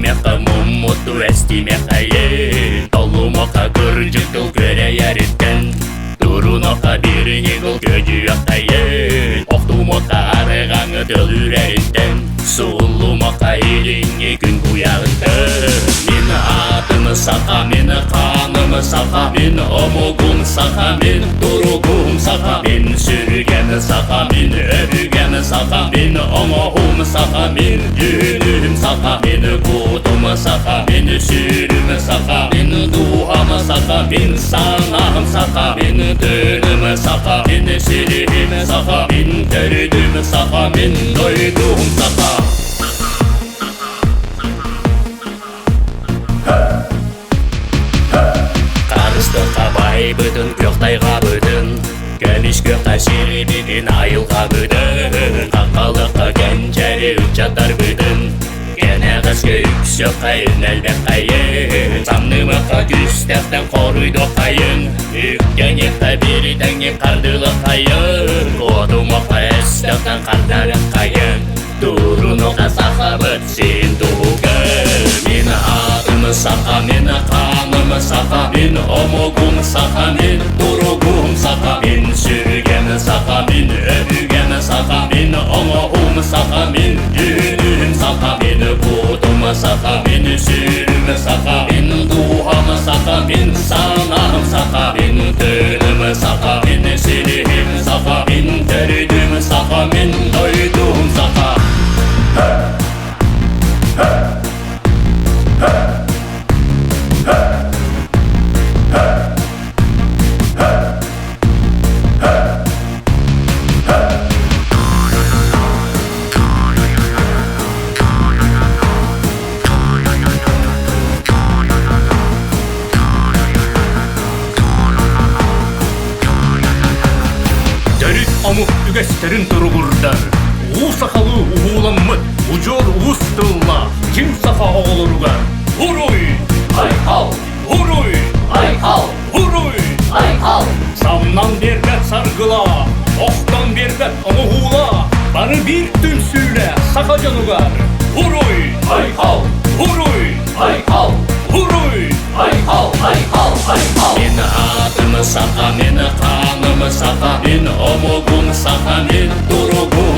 Эстимиэххэ муммуту эстимиэххэйин, Толлумуохха кырдьык тыл күөрэйэриттэн, Турунуохха биир ньыгыл күөдьүйүөххэйин, Охтумуохха арыҕаҥы тыл үрэриттэн, Сууллумуохха илиҥҥи күн куйаҕыттан. Мин аатым саха, мин хааным саха, мин омугум саха, мин туругум саха, мин сүргэм саха, мин өбүгэм саха, мин оҥоһум саха, мин дьүһүнүм саха, мин кутум саха, мин сүрүм саха, мин дууһам саха, мин санаам саха, мин тыыным саха, мин силиһим саха, мин төрүтүм саха, мин дойдум саха. Харыстыхха байбытын, күөх тайҕабытын, көмүс күөххэ сирибитин айылҕабытын, хаххалыахха кэнчээри ыччаттарбытын, кэнэҕэскэ үксүөххэ элбэххэйин, самнымыахха күстэхтэн хоруйдуоххайын, үктэниэххэ биритэҥҥэ хардыылыаххайын, куотумуохха эстэхтэн хардарыаххайын, Турунуха сахабыт син туһугар. Мин аатым саха, мин хааным саха, мин омугум саха, мин туругум саха, мин сүргэм саха, мин өбүгэм саха, мин оҥоһум саха, мин дьүһүнүм саха, мин кутум саха, мин сүрүм саха, мин дууһам саха, мин санаам саха, мин тыыным саха, мин силиһим саха, мин төрүтүм саха, мин дойдум саха. Төрүт омук үгэстэрин туругурдар, уу сахалыы уһууламмыт удьуор уус тыллаах дьиҥ саха оҕолоругар Уруй! Айхал! Уруй! Айхал! Уруй! Айхал! Самнан биэрбэт саргылаах, охтон биэрбэт оҥоһуулаах, бары биир түмсүүлээх саха дьонугар Уруй! Айхал! Уруй! Айхал! Уруй! Айхал! Айхал! Айхал! Мин аатым саха, мин хааным саха, мин омугум саха, мин туругум.